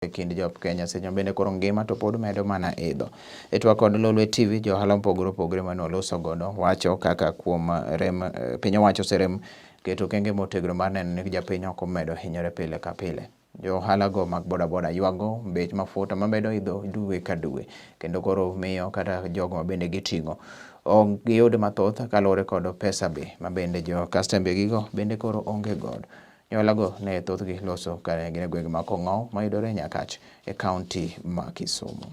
E kind jo Kenya seche ma bende koro ngima to pod medo mana idho. E twak kod Lolwe TV, jo ohala mopogore opogore mane waloso godo wacho kaka kuom rem piny owacho oserem keto okenge motegno mar neno ni japiny ok omedo hinyore pile ka pile. Jo ohala go mag bodaboda ywago bech mafuta mamedo idho dwe ka dwe kendo koro miyo kata jogo ma bende giting'o ok giyud mathoth kaluwore kod pesa be ma bende jo kastembe gigo bende koro onge godo. Johala ne thothgi loso ka gin e gwenge ma Kong'ow mayudore Nyakach e kaunti ma Kisumu.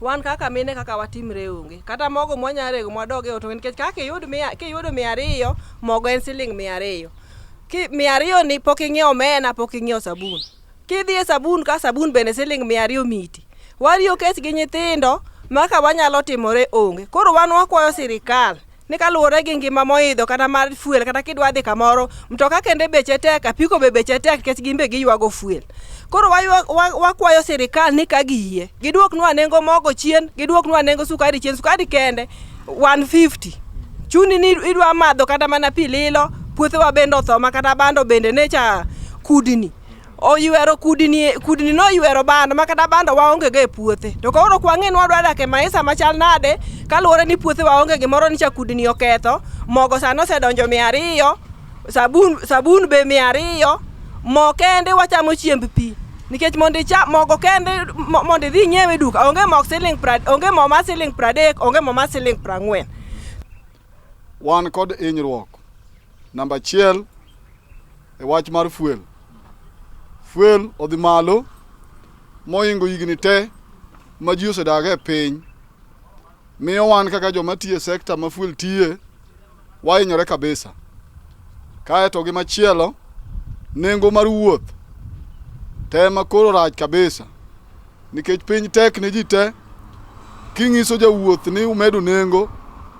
Wan kaka mine, kaka watimre onge kata mogo mwanya rego mwadog e ot onge, nikech kaka iyud mia, kiyudo 200, mogo en siling 200. Ki 200 ni pok ing'iewo omena, pok ing'iewo sabun. Kidhi e sabun ka sabun bende siling 200 miti. Wariyo kech gi nyithindo ma ka wanyalo timore onge. Koro wan wakwayo sirikal ni kaluwore gi ngima moidho kata mar fuel, kata kidwa dhi kamoro, mtoka kende beche tek, apiko be beche tek, nikech gin be giywago fuel. Koro wakwayo sirikal ni ka giyie giduoknwa nengo mogo chien, giduoknwa nengo sukari chien. Sukari kende 150 chuni ni idwa madho kata mana pi lilo. Puothewa bende otho ma kata bando bende necha kudni oywero, kudni, kudni noywero bando ma kata bando waonge go e puothe. To koro ok wang'e ni wadwa dak e maisha machal nade kaluwore ni puothe waonge gimoro ni cha kudni oketho. Mogo sani osedonjo 200, sabun, sabun be 200. Mo kende wachamo chiemb pi, nikech mondo icha mogo kende, mondo idhi inyiew e duka, onge mok siling onge mo ma siling 30, onge mo ma siling 40. Wan kod hinyruok namba 1 e wach mar fuel. Fuel odhi malo mohingo higni te ma ji osedak e piny. Miyo wan kaka joma tiyo e sekta ma fuel tiye wahinyore kabisa. Kaeto gi machielo, nengo mar wuoth te ma koro rach kabisa nikech piny tek ne ji te. King'iso jawuoth ni umedo nengo,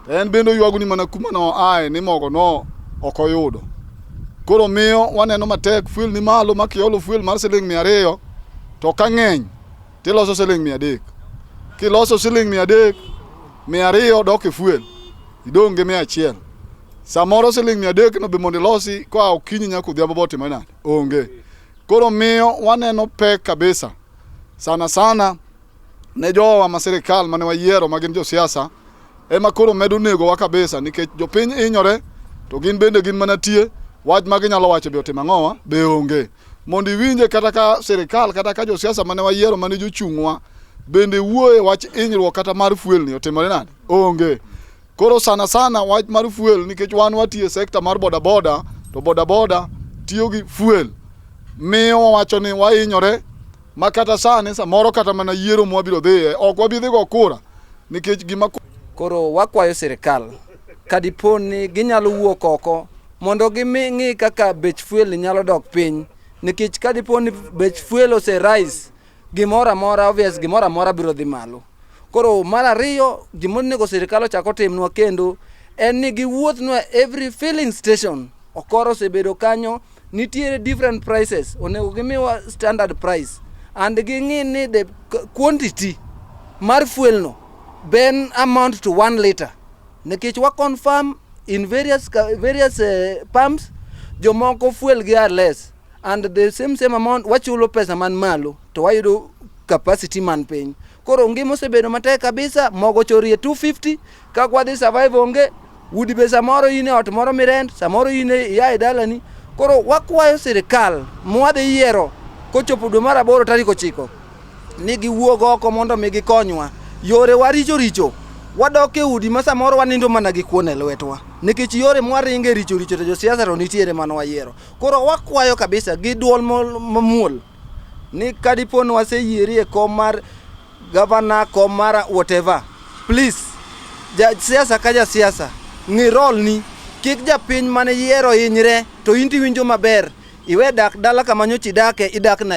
to en bende oywago ni mana kuma no ae ni mogo no ok oyudo. Koro miyo waneno matek. Fuel ni malo ma kiolo fuel mar siling 200 to ka ng'eny tiloso siling 300. Kiloso siling 300, 200 dok e fuel, idong' gi 100. Samoro siling 300 no be mondo ilosi koa okinyi nyaka odhiambo botimore nade? Onge. Koro miyo waneno pek kabisa, sana sana ne jowa ma sirikal mane wayiero ma gin josiasa ema koro medo negowa kabisa, nikech jopiny hinyore to gin bende gin mana tie wach ma ginyalo wacho be otimo ang'owa be onge mondo iwinje. Kata ka sirikal kata ka josiasa mane wayiero mane jochung'wa bende wuoye wach hinyruok kata mar fuel ni otimore nade, onge. Koro sana sana wach mar fuel, nikech wan watiyo e sekta mar bodaboda to bodaboda tiyo gi fuel, miyo wawacho ni wahinyore ma kata sani samoro kata mana yiero mwabiro dhiye ok wabi dhi go kura nikech gima Koro wakwayo sirikal kadipo ni ginyalo wuok oko mondo ging'i kaka bech fuel nyalo dok piny, nikech kadipo ni bech fuel ose rise, gimoro amora obvious, gimoro amora biro dhi malo. Koro mar ariyo, gimonego sirikal ochak otimnwa kendo en ni giwuothnwa every filling station. Okoro osebedo kanyo nitiere different prices, onego gimiwa standard price and ging'i ni the quantity mar fuel no ben amount to 1 liter, nikech wa confirm in various pumps jomoko fuel gi are less and the same amount. Wachulo pesa man malo to wayudo capacity man piny. Koro ngima osebedo matek kabisa. Mogo chorie 250, kaka wadhi survive onge. Udi be samoro in e ot moro mirent, samoro in e ia e dalani. Koro wakwayo sirikal mwadhi yiero kochopo dwe mar aboro tarik 9 ni giwuog oko mondo mi gikonywa. Yore wa richo richo, wadok e udi ma samoro wanindo mana gi kuon e lwetwa nikech yore mwaringe richo richo, to josiasa to nitiere mane wayiero. Koro wakwayo kabisa gi duol mamuol ni kadipo ni waseyieri e kom mar gavana, kom mar whatever, please, jasiasa ka jasiasa, ng'i role ni kik japiny mane yiero hinyre to in tiwinjo maber iwe dak dala kama nyocha idake idak Nairobi.